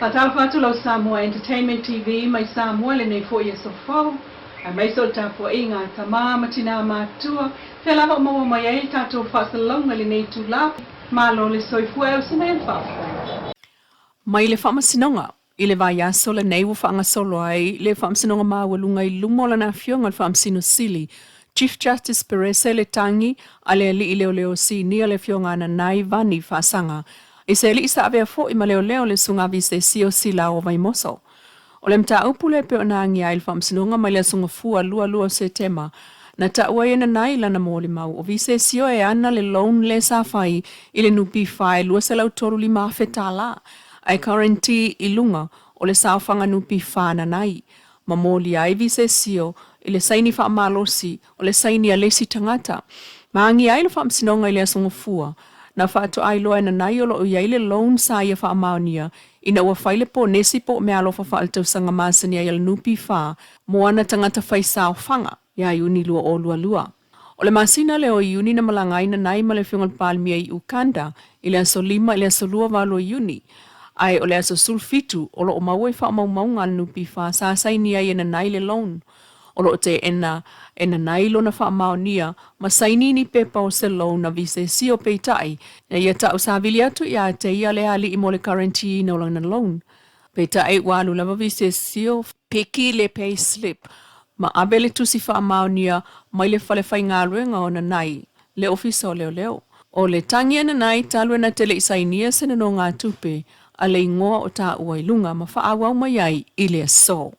Faatalofa atu lau Samoa Entertainment TV mai Samoa i lenei foi aso fou, aemaise o le tapuaiga a tama ma tina matutua, fea lava o maua mai ai le tatou faasalalauga i lenei itula. Malo le soifua e usi mai le faafofoga. Mai le Faamasinoga i le vaiaso lenei ua faagasolo ai le Faamasinoga Maualuga i luma o lana Afioga le Faamasino Sili, Chief Justice Perese le Tangi a le Alii Leoleo Sinia le Afioga Ananai Vani Faasaga i se alii sa avea foi ma leoleo le Susuga Visesio Silao o Vaimoso. O le mataupu lea e pei ona agia ai le Faamasinoga mai le Aso Gafua 22 o Setema, na taua ai e Nanai lana molimau o Visesio e ana le loan lea sa fai i le NPF e $235,000 ae guarantee i luga o le saofaga NPF a Nanai, ma molia ai Visesio i le saini faamalosi o le saini a le isi tagata. Ma agia ai le Faamasinoga i le Aso Gafua, na faatoa iloa e Nanai o lo o i ai le loan sa ia faamaonia ina ua fai le ponesi po o meaalofa faaletausaga masani ai a le NPF mo ana tagata fai saofaga ia Iuni 2022. O le masina lea o Iuni na malaga ai Nanai ma le Afioga i le Palemia i Ukanda i le aso 5 i le aso 28 o Iuni, ae o le aso 17 o lo o maua i faamaumauga a le NPF sa saini ai e Nanai le loan. O lo o teena e Nanai lona faamaonia ma saini ni pepa o se loan a Visesio peitai na ia tausavili atu ia te ia le alii mo le guarantee-ina o lana loan. Peitai ua alu lava Visesio piki le pay slip ma ave le tusi faamaonia mai le fale faigaluega o Nanai, le Ofisa o Leoleo. O le tagi a Nanai talu e na te le i sainia se nonogatupe a le igoa o taua i luga ma faaauau mai ai i le aso.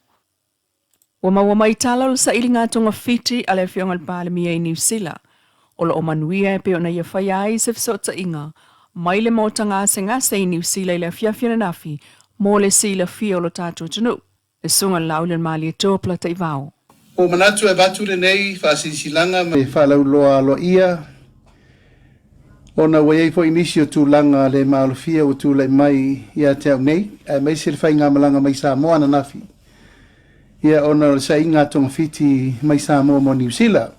Ua maua mai tala o le sailiga togafiti a le Afioga i le Palemia i Niu Sila, o lo o manuia e pei ona ia faia ai se fesootaiga mai le Maota Gasegase i Niu Sila i le afiafi ananafi mo le silafia o lo tatou atunuu. Le Susuga i le Laaulialemalietoa Polataivao. Ua ou manatu e avatu lenei faasilasilaga ma le faalauiloa aloaia ona ua i ai foi nisi o tulaga le maalofia ua tulai mai ia te au nei, aemaise le faigamalaga mai Samoa ananafi, ia ona o le saaiga a togafiti mai Samoa mo Niu Sila.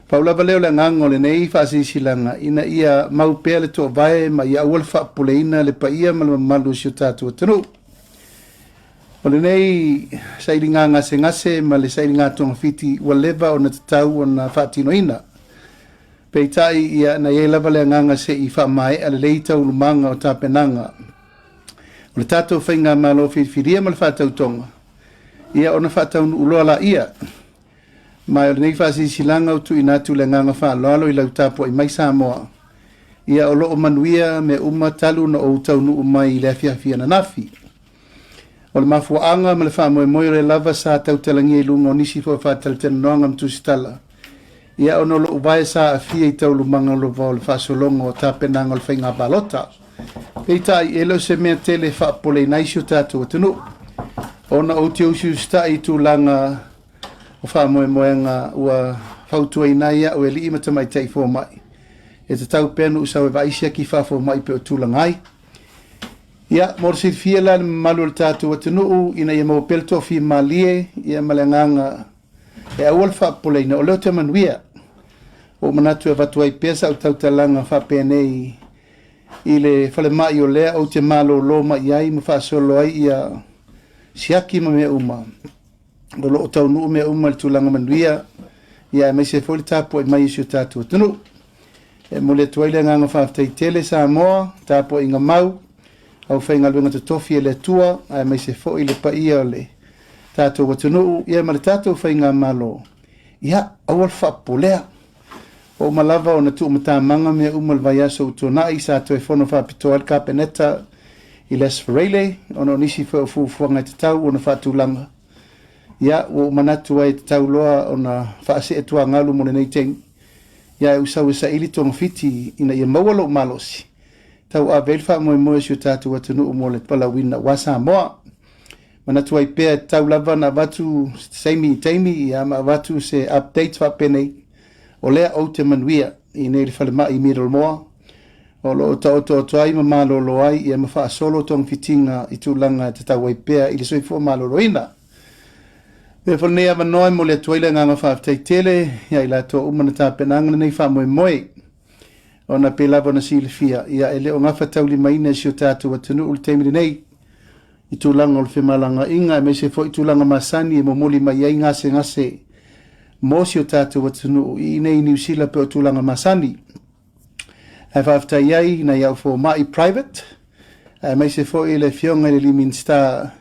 Pau lava lea o le agaga o lenei faasilasilaga ina ia mau pea le toovae ma ia aua le faapopoleina le paia ma le mamalu o si o tatou atunuu. O lenei sailiga gasegase ma le sailiga togafiti ua leva ona tatau ona faatinoina. Peitai, ia, na i ai lava le agaga se i faamaea lelei taualumaga o tapenaga o le tatou faigamalo filifilia ma le faatautoga, ia ona faataunuu loa laia. Ma o lenei faasilasilaga ua tuuina atu le agaga faaaloalo i lau tapuai mai Samoa, ia o lo o manuia mea uma talu ona ou taunuu mai i le afiafi ananafi. O le mafuaaga ma le faamoemoe o lea lava sa tautalagia i luga o nisi foi o faatalatalanoaga ma tusitala, ia ona o lou vae sa aafia i taualumaga lava o le faasologa o tapenaga o le faiga palota. Peitai, e le o se mea tele e faapopoleina ai si o tatou atunuu, ona ou te usiusitai i tulaga o faamoemoega ua fautuaina ai au e alii ma tamaitai fomai, e tatau pea ona ou sau e vaai siaki faafomai pei o tulaga ai. Ia, mo le silafia la i le mamalu o le tatou atunuu, ina ia maua pea le toafimalie, ia ma le agaga e aua le faapopoleina, o lea ou te manuia. Ua ou manatu e avatu ai pea sau tautalaga faapenei i le falemai o lea ou te malolo mai ai ma faasolo ai ia siaki ma mea uma. O lo o taunuu mea uma i le tulaga manuia, ia aemaise foi le tapuai mai o si o tatou atunuu. E momoli atu ai le agaga faafetai tele Samoa, tapuaiga mau, aufaigaluega totofi e le Atua, aemaise foi le paia o le tatou atunuu, ia ma le tatou faigamalo. Ia, aua le faapopolea. Ua uma lava ona tuumatamaga mea uma i le vaiaso ua tuanai, sa toe fono faapitoa ai le Kapeneta i le Aso Faraile, ona o nisi foi o fuafuaga e tatau ona faatulaga. Ia, ua ou manatu ai e tatau loa ona faasee tuagalu mo lenei taimi. Ia ae ou sau e saili togafiti ina ia maua lou malosi, tauave ai le faamoemoe o si o tatou atunuu mo le valaauina aua Samoa. Manatu ai pea e tatau lava ona avatu se taimi i taimi, ia ma avatu se update faapenei, o lea ou te manuia i nei le falemai i Middlemore, o lo o taoto atu ai ma malolo ai ia ma faasolo togafitiga i tulaga e tatau ai pea i le soifua maloloina. Avea foi lenei avanoa e momoli atu ai le agaga faafetai tele ia i latou uma na tapenaga lenei faamoemoe, ona pei lava ona silafia, ia e le o gafataulimaina e si o tatou atunuu le taimi lenei. i tulaga o le femalagaaiga aemaise foi tulaga masani e momoli mai ai gasegase mo si o tatou atunuu i inei i Niu Sila pei o tulaga masani. Ae faafetai ai i nai au fomai private aemaise foi le Afioga i le alii Minisita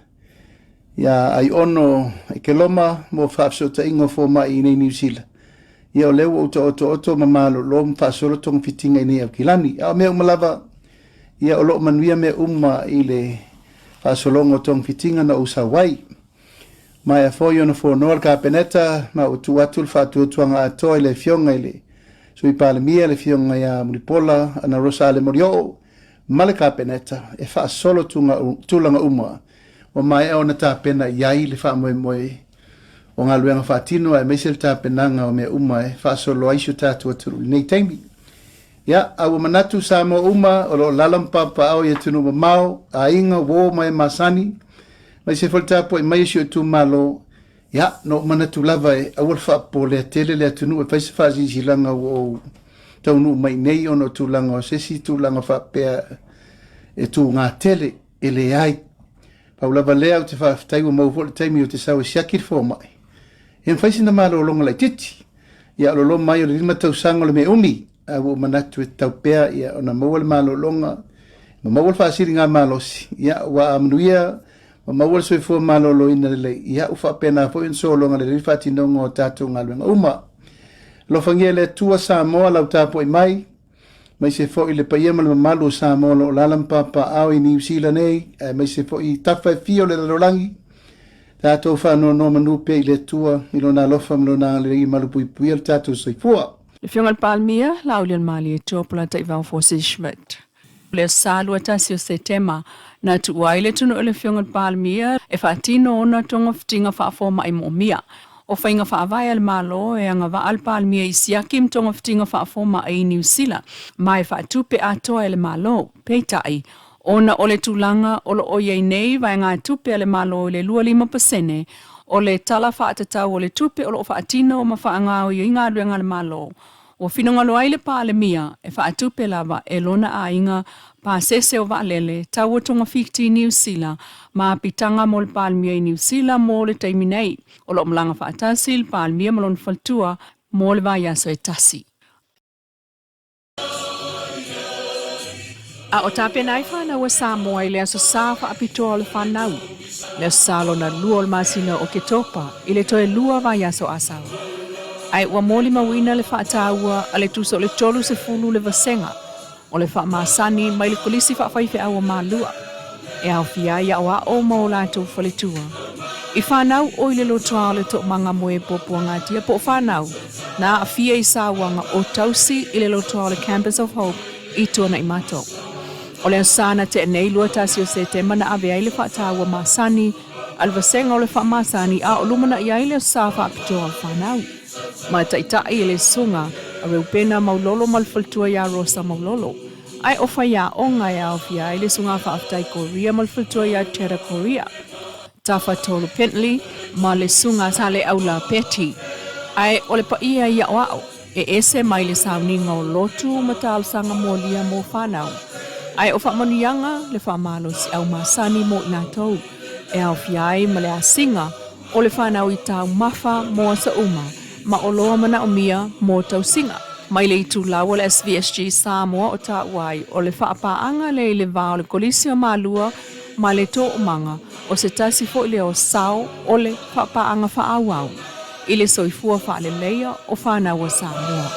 ia Aiono Ekeloma mo faafesootaiga o fomai i inei i Niu Sila. Ia o lea ua ou taotooto ma malolo ma faasolo togafitiga i inei i Aukilani. A o mea uma lava, ia o lo o manuia mea uma i le faasologa o togafitiga na ou sau ai. Maea foi ona fonoa le Kapeneta ma ua tuu atu le faatuatuaga atoa i le Afioga i le Sui Palemia, le Afioga ia Mulipola Anarosa Ale Molioo ma le Kapeneta e faasolo tulaga uma ua maea ona tapena i ai le faamoemoe o galuega faatino aemaise le tapenaga o mea uma e faasolo ai si o tatou atunuu i lenei taimi. Ia, a ua manatu Samoa uma o lo o lala ma paopaao i atunuu mamao, aiga, uo ma e masani, aemaise foi le tapuai mai a si ou itumalo, ia, na ou manatu lava e aua le faapopolea tele le atunuu e fai se faasilasilaga ua ou taunuu mai nei ona o tulaga o se isi tulaga faapea e tuga tele, e leai. Pau lava lea ou te faafetai ua maua foi le taimi ou te sau e siaki le fomai, e mafai sina malologa laitiiti. Ia o le loma ai o le 5 tausaga o le mea umi, ae ua ou manatu e tatau pea ia ona maua le malologa ma maua le faasiligamalosi, ia ua a manuia ma maua le soifua maloloina lelei, ia ua faapena foi ona sologa lelei le faatinoga o tatou galuega uma. Alofagia e le Atua Samoa lau tapuai mai, aemaise foi le paia ma le mamalu o Samoa o lo o alaala ma papaaao i Niu Sila nei, aemaise foi i tafa e fia o le lalolagi. Tatou faanonomanu pea i le Atua i Lona alofa ma Lona agalelei e malupuipuia lo tatou soifua. Le Afioga i le Palemia, Laaulialemalietoa Polataivao Fosi Schmidt. Le aso 21 o Setema, na tuua ai le atunuu e le Afioga i le Palemia e faatino ona togafitiga faafomai moomia. O faiga faavae a le Malo e agavaa le Palemia i siaki ma togafitiga faafomai i Niu Sila ma e faatupe atoa e le Malo. Peitai, ona o le tulaga o lo o i ai nei vaegatupe a le Malo i le 25% o le Tala Faatatau o le Tupe o lo o faatino ma faagaoioi ai galuega a le Malo, ua finagalo ai le Palemia e faatupe lava e lona aiga pasese o vaalele tau o togafiti i Niu Sila ma apitaga mo le Palemia i Niu Sila mo le taimi nei. O lo o malaga faatasi le Palemia ma lona faletua mo le vaiaso e tasi. A o tapena ai fanau a Samoa i le Aso Sa faapitoa o le fanau, le Aso Sa lona lua o le masina o Oketopa i le toe lua vaiaso a sau. Ae ua molimauina le faataua a le tusa o le 30 le vasega o le faamasani mai le Kolisi Faafaifeau o Malua e aofia ai aoao ma o latou faletua. I fanau o i le lotoa o le toomaga moe puapuagatia po o fanau na aafia i sauaga o tausi i le lotoa o le Campus of Hope i Tuanaimato. O le aso Sa na tea nei 21 o Setema na ave ai le faataua masani a le vasega o le faamasani a o lumanai ai le aso Sa faapitoa o le fanau. Ma taitai e le susuga a Reupena Maulolo ma le faletua ia Rosa Maulolo. Ae o faiaoga e aofia ai le susuga Faafetai Korea ma le faletua ia Cheddar Korea. Tafatolu Bentley ma le Susuga Saleaula Betty. Ae o le paia i aoao, e ese mai le sauniga o lotu ma talosaga molia mo fanau. Ae o faamanuiaga le faamalosiau masani mo i latou, e aofia ai ma le asiga o le fanau i taumafa mo aso uma ma oloa manaomia mo tausiga. Mai le itulau o le SVSG Samoa o taua ai o le faapaaga lea i le va o le Kolisi o Malua ma le toomaga o se tasi foi lea o sao o le faapaaga faaauau i le soifua faaleleia o fanau a Samoa.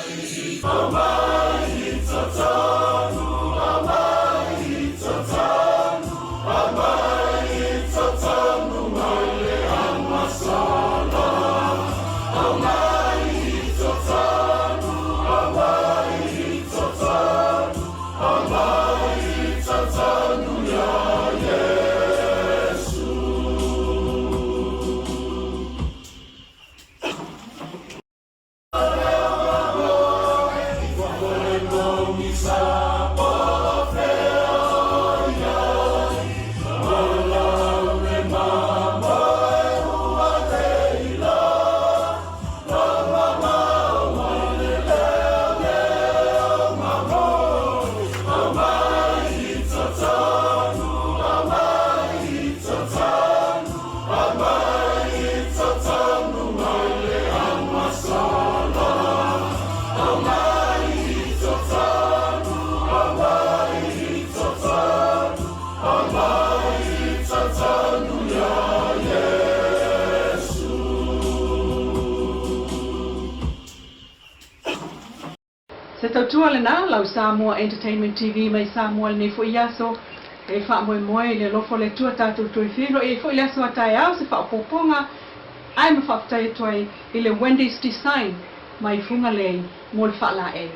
Atua lena, lau Samoa Entertainment TV mai Samoa i lenei foi aso. E faamoemoe i le alofa o le Atua tatou toe feiloai ai foi i le aso a taeao se faaopoopoga ae ma faafetai atu ai i le Wendy's Design mai Fugalei mo le faalaei.